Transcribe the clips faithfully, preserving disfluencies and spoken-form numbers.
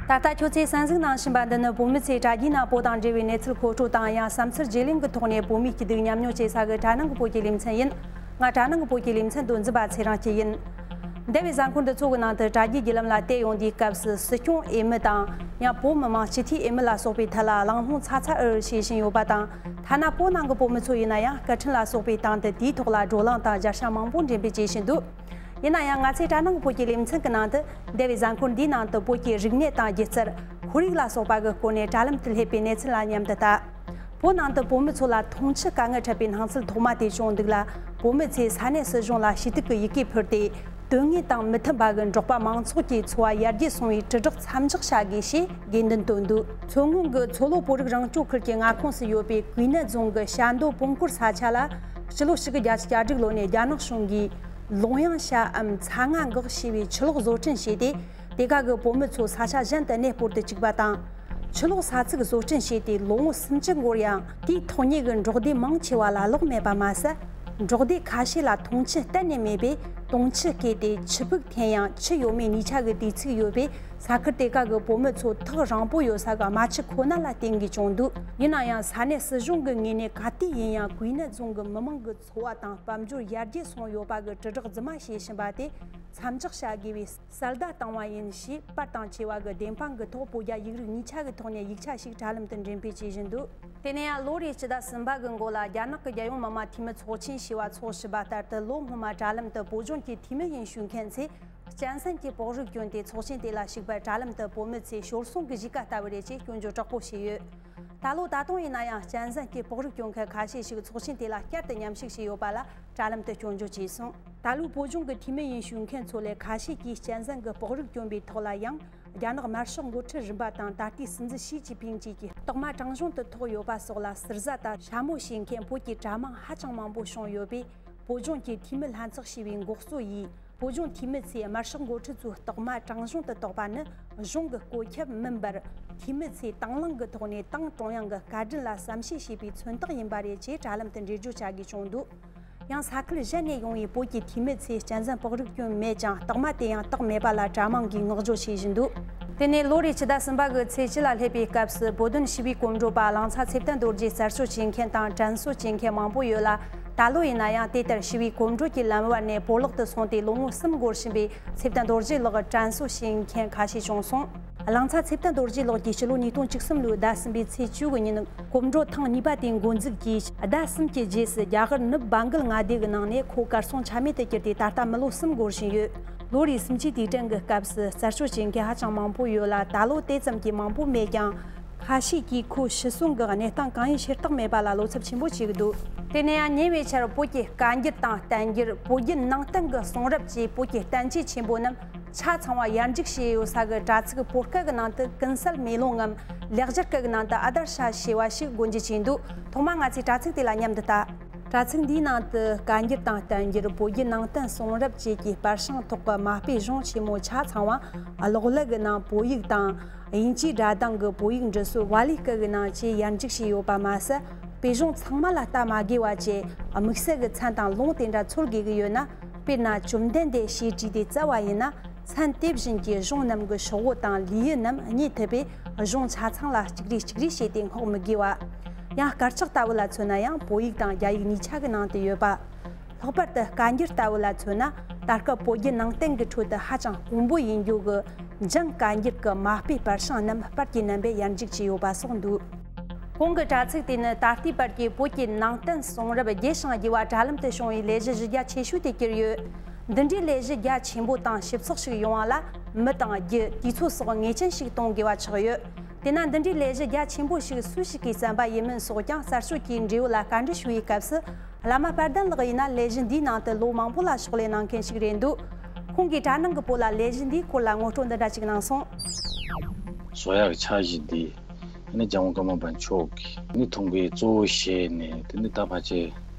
ད་ལྟ་ཁྱོད་ཚོས་གསན་གཟིགས་གནང་བཞིན་པ་འདི་ནི་བོད་མི་ཚོས་དྲ་རྒྱའི་ནང་བོད་དང་འབྲེལ་བའི་གནས་ཚུལ་མཁོ་སྤྲོད་དང་། ཡང་བསམ་ཚུལ་བརྗེ་ལེན་གྱི་ཐོག་ནས་བོད་མིའི་སྐྱིད་སྡུག་མཉམ་མྱོང་བྱེད་ས་གི་དྲ་ནང་གི་བོད་ཀྱི་ལེ་ཚན་ཡིན། ང་དྲ་ནང་གི་བོད་ཀྱི་ལེ་ཚན་དོན་འཛིན་པ་ཚེ་རིང་སྐྱིད་ཡིན། འདས་པའི་གཟའ་འཁོར་འདི་ཚོ་གི་ནང་དུ་དྲ་རྒྱའི་བརྒྱུད་ལམ་ལ་བལྟས་ཡོང་དུས་སྐབས་སུ་སྲིད་སྐྱོང་འོས་མི་དང་། ཡང་བོད་མི་མང་སྤྱི་འཐུས་འོས་མི་ལ་སོགས་པའི་ཐད་ལ་གླེང་སློང་ཚ་ཚ་འུར་འུར་བྱེད་བཞིན་ཡོད་པ་དང་། ཐ་ན་བོད་ནང་གི་བོད་མི་ཚོ་ཡིན་ན་ཡང་སྐད་འཕྲིན་ལ་སོགས་པའི་སྟེང་དུ་དེའི་ཐོག་ལ་བགྲོ་གླེང་དང་བརྗོད་བྱ་མང་པོ་འགྲེམས་སྤེལ་བྱེད་བཞིན་འདུག་ཡིན་ན་ཡང་ང་ཚོའི་དྲ་ནང་གི་བོད་ཀྱི་ལེ་ཚན་གྱི་ནང་དུ་འདས་པའི་གཟའ་འཁོར་འདིའི་ནང་དུ་བོད་ཀྱི་རིག་གནས་དང་སྒྱུ་རྩལ། ཁོར་ཡུག་ལ་སོགས་པ་གི་སྐོར་ནས་དྲ་ལམ་དུ་སླེབས་པའི་གནས་ཚུལ་ལ་མཉམ་དུ་ལྟ། བོད་ནང་དུ་བོད་མི་ཚོ་ལ་འཐུང་ཆུ་དཀའ་ངལ་འཕྲད་པའི་སྣང་ཚུལ་ཐོག་མ་དེ་བྱུང་འདུག་ལ། བོད་མི་ཚོས་ས་གནས་སྲིད་གཞུང་ལ་ཞུ་གཏུག་གི་ཡི་གེ་ཕུལ་ཏེ། དོན་དངོས་དང་མི་མཐུན་པ་གི་འབྲོག་པ་མང་ཚོགས་ཀྱི་འཚོ་བ་ཡར་རྒྱས་སོང་བའི་དྲིལ་བསྒྲགས་མཚམས་འཇོག་བྱ་དགོས་ཞེས་དགོས་འདུན་བཏོན་འདུག་མཚོ་སྔོན་གྱི་མཚོ་ལྷོ་བོད་རིགས་རང་སྐྱོང་ཁུལ་གྱི་མངའ་ཁོངས་སུ་ཡོད་པའི་ཀུའེ་ནན་རྫོང་གི་ཤ་མདོ་སྤུངས་སྐོར་ས་ཆ་ལ། སྤྱི་ལོ་ཆིག་སྟོང་དགུ་བརྒྱ་གྱ་དྲུག་ལོ་ནས་རྒྱ་ནག་གཞུང་གིས་ལུང་ཡང་ཤའམ་ཚ་ང་འགག་ཞེས་པའི་ཆུ་ལོག་བཟོ་སྐྲུན་བྱས་ཏེ། དེ་ག་གི་བོད་མི་ཚོ་ས་ཆ་གཞན་དུ་གནས་སྤོར་དུ་བཅུག་པ་དང་། ཆུ་ལོག་ས་ཚིགས་བཟོ་སྐྲུན་བྱས་ཏེ་ལོ་ངོ་སུམ་ཅུ་འགོར་ཡང་། དེའི་ཐོག་ཉིད་ཀྱི་འབྲོག་སྡེ་མང་ཆེ་བ་ལ་གློག་མེད་པ་མ་ཟད། འབྲོག་སྡེ་ཁ་ཤས་ལ་འཐུང་ཆུ་གཏན་ནས་མེད་པས། དུང་ཆུ་བསྐོལ་ཏེ་ཆུ་ཕུག་འཐེན་ཡང་ཆུ་ཡོད་མེད་གཉིས་ཆ་གི་དུས་ཚིགས་ཡོད་པས། ས་ཁུལ་དེ་ག་གི་བོད་མི་ཚོ་ཐག་རིང་པོ་ཡོད་ས་གི་རྨ་ཆུ་ཁོ་ན་ལ་བརྟེན་དགོས་བྱུང་འདུག་ཡིན་ན་ཡང་ས་གནས་སྲིད་གཞུང་གི་ངོས་ནས་ག་དུས་ཡིན་ཡང་ཀུའེ་ནན་རྫོང་གི་མི་མང་གི་འཚོ་བ་དང་དཔལ་འབྱོར་ཡར་རྒྱས་སོང་ཡོད་པ་གི་དྲིལ་བསྒྲགས་རྫུན་མ་བྱེད་བཞིན་པ་དེ་མཚམས་འཇོག་བྱ་དགོས་པའི་གསལ་བརྡ་བཏང་བ་ཡིན་ཞེས་པར་དང་བཅས་པ་གི་བདེན་དཔང་གི་ཐོག་བོད་རྒྱ་ཡིག་རིགས་གཉིས་ཆ་གི་ཐོག་ནས་ཡིག་ཆ་ཞིག་དྲ་ལམ་དུ་འགྲེམས་སྤེལ་བྱེད་བཞིན་འདུག་དེ་ནས་ཡང་ལོ་རེའི་སྤྱི་ཟླ་གསུམ་པ་གི་མགོ་ལ་རྒྱ་ནག་གི་རྒྱལ་ཡོངས་མི་དམངས་འཐུས་མི་ཚོགས་ཆེན་ཞེས་པ་འཚོགས་བཞིན་པ་ལྟར་དུ། ལོ་སྔོན་མ་དྲ་ལམ་དུ་བོད་ལྗོངས་ཀྱི་འཐུས་མི་ཡིན་ཞུ་མཁན་ཚོས་གཅན་གཟན་གྱི་སྤོག་རིགས་གྱོན་ཏེ་ཚོགས་ཆེན་དེ་ལ་ཞུགས་པར་དྲ་ལམ་དུ་བོད་མི་ཚོས་ཞོར་སོང་གི་གཞིས་ཀ་ལྟ་བུ་རེད་ཅེས་སྐྱོན་བརྗོད་དྲག་པོ་བྱས་ཡོད། ད་ལོ་ད་དུང་ཡིན་ན་ཡང་གཅན་གཟན་གྱི་སྤོག་རིགས་གྱོན་མཁན་ཁ་ཤས་ཤིག་ཚོགས་ཆེན་དེ་ལ་བསྐྱར་དུ་མཉམ་ཞུགས་བྱས་ཡོད་པ་ལ་དྲ་ལམ་དུ་སྐྱོན་བརྗོད་བྱས་སོང་། ད་ལོའི་བོད་ལྗོངས་ཀྱི་འཐུས་མི་ཡིན་ཞུ་མཁན་ཚོ་ལས་ཁ་ཤས་ཀྱིས་གཅན་གཟན་གྱི་སྤོག་རིགས་གྱོན་པའི་ཐོག་ལ་ཡང་། རྒྱ་ནག་དམར་ཤོག་འགོ་ཁྲིད་རིམ་པ་དང་ད་ལྟའི་སྲིད་འཛིན་ཞི་ཅིན་ཕིང་བཅས་ཀྱི་རྟགས་མ་བྲང་གཞུང་དུ་ཐོགས་ཡོད་པ་སོགས་ལ་ཟུར་ཟ་དང་འཕྱ་སྨོད་བྱེད་མཁན་བོད་ཀྱི་གྲྭ་མང་ཧ་ཅང་མང་པོ་བྱུང་ཡོད་པས། བོད་ལྗོངས་ཀྱི་འཐུས་མི་ལྷན་ཚོགས་ཞེས་པའི་འགོག་སྲོལ་ཡིས། བོད་ལྗོངས་འཐུས་མི་ཚོས་དམར་ཤོག་འགོ་ཁྲིད་ཚོའི་རྟགས་མ་བྲང་གཞུང་དུ་གཏོགས་པ་ནི་གཞུང་གི་བཀོད་ཁྱབ་མིན་པར། འཐུས་མི་ཚོས་དང་བླངས་ཀྱི་ཐོག་ནས་ཏང་ཀྲུང་དབྱང་གི་བཀའ་དྲིན་ལ་བསམ་ཤེས་བྱས་པའི་མཚོན་རྟགས་ཡིན་པ་རེད་ཅེས་དྲ་ལམ་དུ་འགྲེལ་བརྗོད་བྱ་དགོས་བྱུང་འདུག་ཡང་ས་ཁུལ་གཞན་ནས་ཡོང་བའི་བོད་ཀྱི་འཐུས་མི་ཚོས་གཅན་གཟན་སྤོག་རིགས་གྱོན་མེད་ཀྱང་རྟགས་མ་དེ་ཡང་བཏགས་མེད་པ་ལ་གྲྭ་མང་གིས་བསྔགས་བརྗོད་བྱེད་བཞིན་འདུག་དེ་ནས་ལོ་རེའི་ཕྱི་ཟླ་གསུམ་པ་གི་ཚེས་བཅུ་ལ་སླེབས་པའི་སྐབས་སུ་བོད་དོན་ཞི་བའི་གོམ་བགྲོད་པ་གླང་ཚ་ཚེ་བརྟན་རྡོ་རྗེ་རྩར་གསོ་བྱེད་མཁན་དང་དྲན་གསོ་བྱེད་མཁན་མང་པོ་ཡོད་ལ། ད་ལོ་ཡིན་ན་ཡང་དེ་ལྟར་ཞི་བའི་གོམ་བགྲོད་ཀྱི་ལམ་བར་ནས་བོད་ལག་ཏུ་སོང་སྟེ་ལོ་ངོ་གསུམ་འགོར་བཞིན་པའི་ཚེ་བརྟན་རྡོ་རྗེ་ལགས་དྲན་གསོ་བྱེད་མཁན་ཁ་ཤས་བྱུང་སོང་། གླང་ཚ་ཚེ་བརྟན་རྡོ་རྗེ་ལགས་ཀྱིས་ཕྱི་ལོ་ཉིས་སྟོང་བཅུ་གསུམ་ལོའི་ཟླ་གསུམ་པའི་ཚེས་བཅུ་དགུ་ཉིན་གོམ་བགྲོད་ཐེངས་གཉིས་པ་དེ་འགོ་འཛུགས་ཀྱིས་ཟླ་གསུམ་གྱི་རྗེས་སུ་རྒྱ་གར་ནུབ་བྷང་གལ་མངའ་སྡེ་གི་ནང་ནས་ཁོ་གར་སོང་ཆ་མེད་དུ་གྱུར་ཏེ་ད་ལྟ་མི་ལོ་གསུམ་འགོར་བཞིན་ཡོད། ལོ་རེའི་གསུམ་བཅུའི་དུས་དྲན་གྱི་སྐབས་སུ་རྩར་གསོ་བྱེད་མཁན་ཧ་ཅང་མང་པོ་ཡོད་ལ། ད་ལོ་དེ་ཙམ་གྱིས་མང་པོ་མེད་ཀྱང་། ཁ་ཤས་ཀྱིས་ཁོའི་ཤི་གསོན་གྱི་གནས་སྟངས་གང་ཡིན་ཤེས་རྟོགས་མེད་པ་ལ་བློ་འཚབ་ཆེན་པོ་བྱེད་ཀྱི་འདུག་དེ་ནས་ཡང་ཉེ་བའི་ཆར་བོད་ཀྱི་བཀའ་འགྱུར་དང་བསྟན་འགྱུར། བོད་བརྒྱུད་ནང་བསྟན་གྱི་གསུང་རབ་ཅེས་བོད་ཀྱི་བསྟན་བཅོས་ཆེན་པོ་རྣམས་ཆ་ཚང་བ་ཡར་འཇུག་བྱས་ཡོད་ས་གི་དྲ་ཚིགས་བོད་སྐད་ཀྱི་ནང་དུ་ཀུན་གསལ་མེ་ལོང་ངམ་ལེགས་སྦྱར་སྐད་ཀྱི་ནང་དུ་ཨ་དར་ཤ་ཞེས་པ་ཞིག་སྒོ་འབྱེད་བྱས་འདུག་ཐོག་མར་ང་ཚོས་དྲ་ཚིགས་དེ་ལ་མཉམ་དུ་ལྟ། དྲ་ཚིགས་འདིའི་ནང་དུ་བཀའ་འགྱུར་དང་བསྟན་འགྱུར། བོད་བརྒྱུད་ནང་བསྟན་གསུང་རབ་བཅས་ཀྱི་པར་བྱང་ཐོག་གི་མ་དཔེ་གཞུང་ཆེན་མོ་ཆ་ཚང་བ་གློག་ཀླད་ཀྱི་ནང་བོད་ཡིག་དང་། དབྱིན་ཇིའི་སྒྲ་གདངས་ཀྱི་བོད་ཡིག་འབྲི་སྲོལ་ཝ་ལི་སྐད་ཀྱི་ནང་བཅས་ཡར་འཇུག་བྱས་ཡོད་པ་མ་ཟད། དཔེ་གཞུང་ཚང་མ་ལ་ལྟ་མ་དགོས་པ་བཅས་དམིགས་བསལ་གྱི་མཚན་དང་ལུང་དེ་འདྲ་འཚོལ་དགོས་ཀྱི་ཡོད་ན། དཔེར་ན་བཅོམ་ལྡན་འདས་ཞེས་བྲིས་ཏེ་བཙལ་བ་ཡིན་ན། མཚན་དེ་བཞིན་གྱི་གཞུང་རྣམས་ཀྱི་ཤོག་བུ་དང་ལེའུ་རྣམས་རྙེད་ཐུབ་པས། གཞུང་ཆ་ཚང་ལ་གཅིག་རེ་གཅིག་རེ་བྱས་ཏེ་སྔོག་མི་དགོས་པ། ཡང་དཀར་ཆག་ལྟ་བུ་ལ་མཚོན་ན་ཡང་བོད་ཡིག་དང་རྒྱ་ཡིག་གཉིས་ཆ་གི་ནང་དུ་ཡོད་པ། ལྷག་པར་དུ་བཀའ་འགྱུར་ལྟ་བུ་ལ་མཚོན་ན། ད་སྐབས་བོད་བརྒྱུད་ནང་བསྟན་གྱི་ཁྲོད་དུ་ཧ་ཅང་དཀོན་པོ་ཡིན་རྒྱུ་གི་འཇང་བཀའ་འགྱུར་གྱི་མ་དཔེ་པར་བྱང་རྣམས་པར་གྱི་རྣམ་པས་ཡར་འཇུག་བྱས་ཡོད་པ་སོགས་འདུག་གོང་གི་དྲ་ཚིགས་དེ་ནི་ད་ལྟའི་བར་གྱི་བོད་ཀྱི་ནང་བསྟན་གསུང་རབ་རྒྱས་ཤིང་རྒྱས་པ་དྲ་ལམ་དུ་བྱུང་བའི་ལས་གཞི་གཞི་རྒྱ་ཆེ་ཤོས་དེ་གྱུར་ཡོད། འདི་འདྲའི་ལས་གཞི་རྒྱ་ཆེན་པོ་དང་ཞིབ་ཚགས་ཤིག་ཡོང་བ་ལ་མི་དང་རྒྱུ། དུས་ཚོད་སོགས་ངེས་ཅན་ཞིག་གཏོང་དགོས་པ་ཆགས་ཡོད། དེས་ན་འདི་འདྲའི་ལས་གཞི་རྒྱ་ཆེན་པོ་ཞིག་སུ་ཞིག་གིས་བརྩམས་པ་ཡིན་མིན་སོགས་ཀྱང་གསར་ཤོག་གི་འབྲས་བུ་ལ་བཀའ་འདྲི་ཞུ་བའི་སྐབས་སུ། བླ་མ་དཔལ་ལྡན་ལགས་ཡིན་ན་ལས་གཞི་འདིའི་ནང་དུ་ལོ་མང་པོ་ལ་ཕྱག་ལས་གནང་མཁན་ཞིག་རེད་འདུག་ཁོང་གིས་དྲ་ནང་གི་བོད་ལ་ལས་གཞི་འདིའི་སྐོར་ལ་ངོ་སྤྲོད་འདི་འདྲ་ཅིག་གནང་སོང་། བཟོ་ཡག་གི་འཆར་གཞི་འདི་ནི་རྒྱལ་དབང་ཀརྨ་པ་མཆོག་གིས་ནི་ཐུགས་འགན་གཙོ་བོ་བཞེས་ནས། དེ་ནི་ད་ཕལ་ཆེར་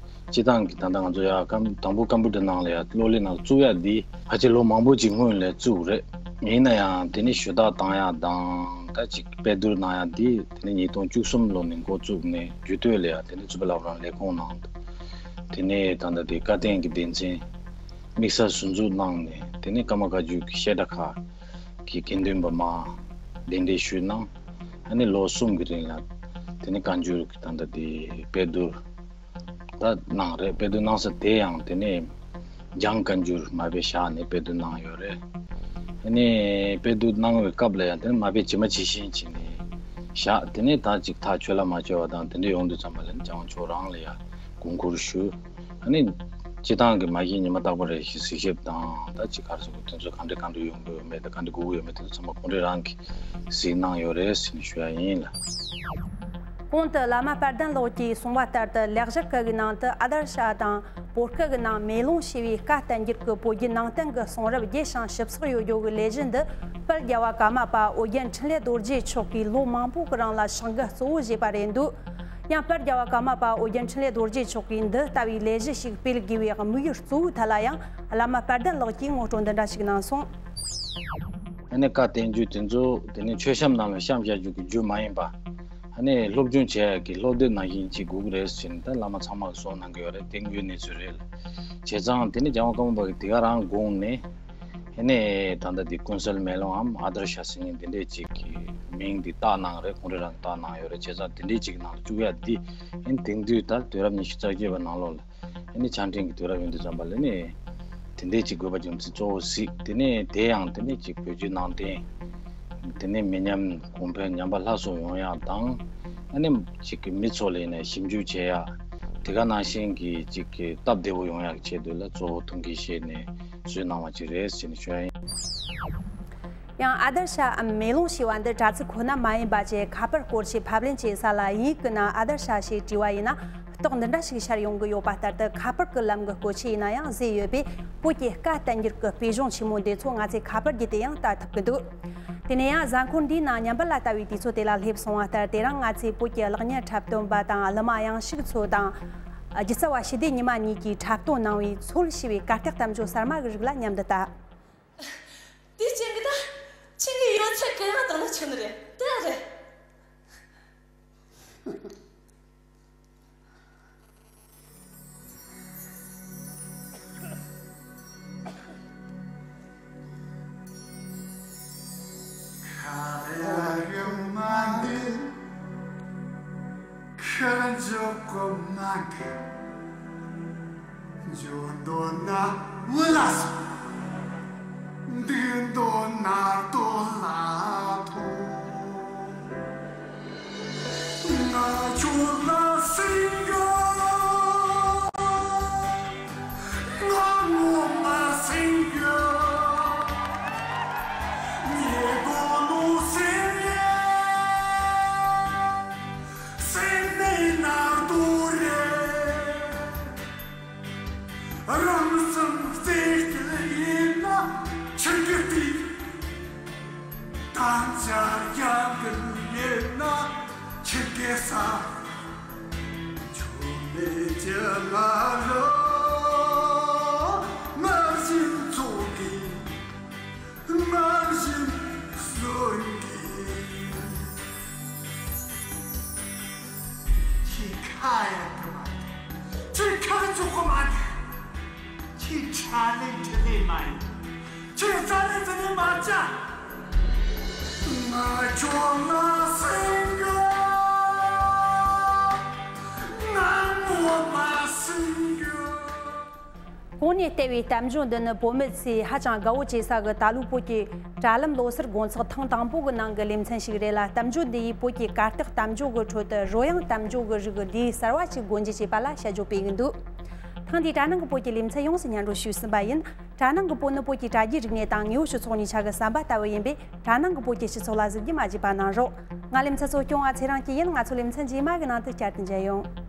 སྤྱི་བཏང་གི་ད་ལྟ་ང་ཚོ་ཡ་ཀམ་དང་པོ་ཀམ་པུ་ཊར་ནང་ལ་ཡ་གློག་ཀླད་ནང་བཙུགས་ཡ་འདི་ཕལ་ཆེར་ལོ་མང་པོ་ཅིག་སྔོན་ལ་བཙུགས་རེད། ཡིན་ན་ཡང་དེ་ནི་ཞུ་དག་བཏང་ཡ་དང་ད་ཅིག་དཔེ་བསྡུར་གནང་ཡ་འདི་དེ་ནི་ཉིས་སྟོང་བཅུ་གསུམ་ལོ་ནས་འགོ་བཙུགས་ནས་མཇུག་སྡུད་ལ་ཡ་དེ་ནི་ཆུ་བེད་ལྷ་བུ་རང་ལས་ཁུངས་ནང་དུ། དེ་ནས་ད་ལྟ་དེ་བཀའ་བསྟན་གྱི་སྡེ་ཚན་དམིགས་བསལ་ཟུར་འཛུགས་གནང་ནས། དེ་ནས་ཀརྨ་བཀའ་བརྒྱུད་ཀྱི་བཤད་གྲྭ་ཁག་གི་དགེ་འདུན་པ་མ་ གདན་འདྲེན་ཞུས་གནང་། ཨ་ནི་ལོ་གསུམ་གྱི་རིང་ལ་དེ་ནས་བཀའ་འགྱུར་གྱི་ད་ལྟ་དེ་དཔེ་བསྡུར་ད་གནང་རེད། དཔེ་བསྡུར་གནང་ས་དེ་ཡང་དེ་ནས་འཇང་བཀའ་འགྱུར་མ་དཔེ་བཞག་ནས་དཔེ་བསྡུར་གནང་ཡོད་རེད། ཨ་ནི་དཔེ་བསྡུར་གནང་བའི་སྐབས་ལ་ཡང་དེ་ནས་མ་དཔེ་ཇི་མ་ཇི་བཞིན་བྱས་ནས་བཞག་དེ་ནས་ད་ཅིག་ཐག་ཆོད་ལ་མ་ཆོད་པ་དང་དེ་འདྲ་ཡོང་དུས་ཙམ་པ་ལ་ནི་འཇང་དབང་མཆོག་རང་ལ་ཡང་དགོངས་སྐོར་ཞུ། ཨ་ནི་སྤྱི་བཏང་གི་མ་གཞི་ཉི་མ་རྟག་པར་རེ་ཞིག་གཟིགས་ཞིབ་དང་ད་ཅིག་ག་རེ་ཟེར་དགོས། དེ་ཚོ་ག་འདྲ་ག་འདྲ་ཡོང་གི་ཡོད་མེད་དང་ག་འདྲ་དགོས་ཀྱི་ཡོད་མེད་དེ་ཚོ་ཚང་མ་ཁོང་རང་རང་གིས་གཟིགས་གནང་ཡོད་རེད་ཟེར་ནས་ཞུ་ཡ་ཡིན་ལ། གོང་དུ་བླ་མ་དཔལ་ལྡན་ལགས་ཀྱིས་གསུངས་པ་ལྟར་དུ་ལེགས་སྦྱར་སྐད་ཀྱི་ནང་དུ་ཨ་དར་ཤ་དང་བོད་སྐད་ཀྱི་ནང་མེ་ལོང་ཞེས་པའི་སྐད་བསྟན་འགྱུར་གྱི་བོད་བརྒྱུད་ནང་བསྟན་གྱི་གསུང་རབ་རྒྱས་ཤིང་ཞིབ་ཚགས་ཡོད་རྒྱུ་གི་ལས་གཞི་འདི་དཔལ་རྒྱལ་བ་ཀརྨ་པ་ཨོ་རྒྱན་འཕྲིན་ལས་རྡོ་རྗེ་མཆོག་གིས་ལོ་མང་པོ་གི་རིང་ལ་བྱ་འགུལ་གཙོ་བོ་བཞེས་པ་རེད་འདུག་ཡང་དཔལ་རྒྱལ་བ་ཀརྨ་པ་ཨོ་རྒྱན་འཕྲིན་ལས་རྡོ་རྗེ་མཆོག་གིས་འདི་ལྟ་བུའི་ལས་གཞི་ཞིག་སྤེལ་དགོས་པའི་དམིགས་ཡུལ་གཙོ་བོའི་ཐད་ལ་ཡང་བླ་མ་དཔལ་ལྡན་ལགས་ཀྱིས་ངོ་སྤྲོད་འདི་འདྲ་ཞིག་གནང་སོང་། ཨ་ནི་བཀའ་བསྟན་འགྱུར་དེ་ཚོ་དེ་ནི་མཆོད་བཤམས་ནང་ལ་བཤམས་བཞག་རྒྱུ་གི་རྒྱུ་མ་ཡིན་པ། ཨ་ནི་སློབ་སྦྱོང་བྱེད་ཡག་གི་སློབ་དེབ་ནང་བཞིན་ཅིག་དགོས་ཀྱི་རེད་ཟེར་ནས་ད་བླ་མ་ཚང་མ་གིས་གསུངས་གནང་གི་ཡོད་རེད། དེ་དངོས་གནས་ཚུལ་རེད། བྱས་ཙང་དེ་ནི་རྒྱལ་བ་ཀརྨ་པ་གིས་དེ་ག་རང་དགོངས་ནས། ཨ་ནི་ད་ལྟ་འདི་ཀུན་གསལ་མེ་ལོང་ངམ་ཨ་དར་ཤ་ཟེར་མཁན་དེ་འདྲས་ཅིག་གི་མིང་འདི་བཏགས་གནང་རེད། ཁོང་རང་རང་བཏགས་གནང་ཡོད་རེད། བྱས་ཙང་དེ་འདྲས་ཅིག་ནང་ལ་བཅུག་ཡ་འདི་ཨ་ནི་དེང་དུས་ད་དུས་རབས་ཉི་ཤུ་རྩ་བརྒྱད་པ་ནང་ལོགས་ལ་ཨ་ནི་ཆ་འཕྲིན་གྱི་དུས་རབས་ཡིན་དུས་ཙམ་པ་ལ་ནི་དེ་འདྲས་ཅིག་དགོས་པ་རྒྱུ་མཚན་གཙོ་བོ་གཟིགས། དེ་ནས་དེ་ཡང་དེ་ནས་ཅིག་བོད་བརྒྱུད་ནང་བསྟན་དེ་ནས་མི་ཉམས་གོང་འཕེལ་ཉམས་པ་སླར་གསོ་ཡོང་ཡག་དང་། ཨ་ནི་ཅིག་གི་མི་ཚོ་ལ་ཡིན་ན་ཞིབ་འཇུག་བྱེད་ཡག་དེ་ག་ནང་བཞིན་གྱི་ཅིག་གི་སྟབས་བདེ་པོ་ཡོང་ཡག་གི་ཆེད་དུ་ལ་གཙོ་བོ་མཐོང་གི་བྱས་ནས་བཟོས་གནང་བ་ཅིག་རེད་ཟེར་ནས་ཞུ་ཡ་ཡིན། ཡང་ཨ་དར་ཤ་འམ་མེ་ལོང་ཞེས་པ་འདི་དྲ་ཚིགས་ཁོ་ན་མ་ཡིན་པ་བཅས་ཁ་པར་སྐོར་ཆེད་ཕབ་ལེན་བྱེད་ས་ལ་དབྱིན་ཡིག་གི་ནང་ཨ་དར་ཤ་ཞེས་བྲིས་པ་ཡིན་ན་རྟགས་འདི་འདྲ་ཞིག་ཤར་ཡོང་གི་ཡོད་པ་ལྟར་དུ་ཁ་པར་གྱི་ལམ་གྱི་བཀོལ་ཆས་ཡིན་ན་ཡང་བཟོས་ཡོད་པས་བོད་ཀྱི་སྐད་བསྟན་འགྱུར་གྱི་དཔེ་གཞུང་ཆེན་མོ་འདི་ཚོ་ང་ཚོས་ཁ་པར་བརྒྱུད་དེ་ཡང་ལྟ་ཐུབ་ཀྱི་འདུག་དེ་ནས་ཡང་གཟའ་འཁོར་འདིའི་ནང་ཉམས་པ་ལ་ལྟ་བའི་དུས་ཚོད་དེ་ལ་སླེབས་སོང་བ་ལྟར་དེ་རིང་ང་ཚོས་བོད་ཀྱི་གློག་བརྙན་འཁྲབ་སྟོན་པ་དང་གླུ་མ་དབྱངས་ཞིག་ཚོ་དང་། སྒྱུ་རྩལ་བ་ཞི་བདེ་ཉི་མ་གཉིས་ཀྱིས་འཁྲབ་སྟོན་གནང་བའི་ཚོལ་ཞེས་པའི་གར་སྟེགས་གཏམ་བརྗོད་གསར་མ་གི་རིགས་ལ་མཉམ་དུ་ལྟ། དེའི་རྐྱེན་གྱིས་ད་ཁྱེད་ཀྱི་ཡོན་ཚད་གུ་ཡངས་བཏང་ན་ཆོག་ནི་རེད། དེ་རེད། ཁ་རེ་རེ་མ་འདི་ཁ་འཇོག་གོ་མ་གི། འཇོག་འདོད་ན་འུ་ལ་སོང་། འདུག་འདོད་ན་ལྟོ་ལ་ཐོངས། ང་ཁྱོད་ལ་སེམས་ཡོད། ང་ངོ་མ་སེམས་ཡོད། ཉེ་གོ་ནོ་སེམས་ཡོད། སེམས་མེད་ན་ལྟོ་རེད། རང་སེམས་རྩེ་སྐྱིད་ཡིན་ན་ཆི་གི་ལྟོས། དམ་བཅའ་རྒྱབ་འགལ་ཡིན་ན་ཆི་གི་ཟ། ཆོ་མེད་ཀྱི་ང་རོ་ང་བཞིན་ཚོགས་ཀྱི། ང་བཞིན་གསོན་གྱི། ཁྱེད་ཁ་ཡ་གི་མ་རེད། ཁྱེད་ཁ་ཆོག་གི་མ་རེད། ཁྱེད་ཁྲ་ལེ་ཁྲི་ལེ་མ་ཡིན། ཁྱེད་རྩ་ལེ་རྩི་ལེ་མ་བྱ། ང་ཁྱོད་ལ་སེམས་ཡོད། ང་ངོ་མ་སེམས་ཡོད། གོང་ནས་བལྟས་པའི་གཏམ་བརྗོད་འདི་ནི་བོད་མི་ཚོས་ཧ་ཅང་དགའ་བོ་བྱེད་ས་གི་ད་ལོའི་བོད་ཀྱི་དྲ་ལམ་ལོ་སར་དགོང་ཚོགས་ཐེངས་དང་པོ་གི་ནང་གི་ལེ་ཚན་ཞིག་རེད་ལ། གཏམ་བརྗོད་འདི་ཡིས་བོད་ཀྱི་གར་སྟེགས་གཏམ་བརྗོད་ཀྱི་ཁྲོད་དུ་རོལ་དབྱངས་གཏམ་བརྗོད་ཀྱི་རིགས་ལས་གསར་བ་ཞིག་སྒོ་འབྱེད་བྱས་པ་ལ་དཔྱད་བརྗོད་སྤེལ་གྱི་འདུག་ཐེངས་འདིའི་དྲ་ནང་གི་བོད་ཀྱི་ལེ་ཚན་ཡོངས་སུ་སྙན་སྒྲོན་ཞུས་ཟིན་པ་ཡིན། དྲ་ནང་གི་བོད་ནི་བོད་ཀྱི་དྲ་རྒྱའི་རིག་གནས་དང་དངོས་ཡོད་སྤྱི་ཚོགས་གཉིས་ཆ་གི་ཟམ་པ་ལྟ་བུ་ཡིན་པས། དྲ་ནང་གི་བོད་ཀྱི་སྤྱི་ཚོགས་ལ་གཟིགས་རྒྱུ་མ་བརྗེད་པ་གནང་རོགས། ང་ལེ་ཚན་གཙོ་སྐྱོང་བ་ཚེ་རིང་སྐྱིད་ཡིན། ང་ཚོ་ལེ་ཚན་རྗེས་མ་གི་ནང་དུ་བསྐྱར་དུ་མཇལ་ཡོང་།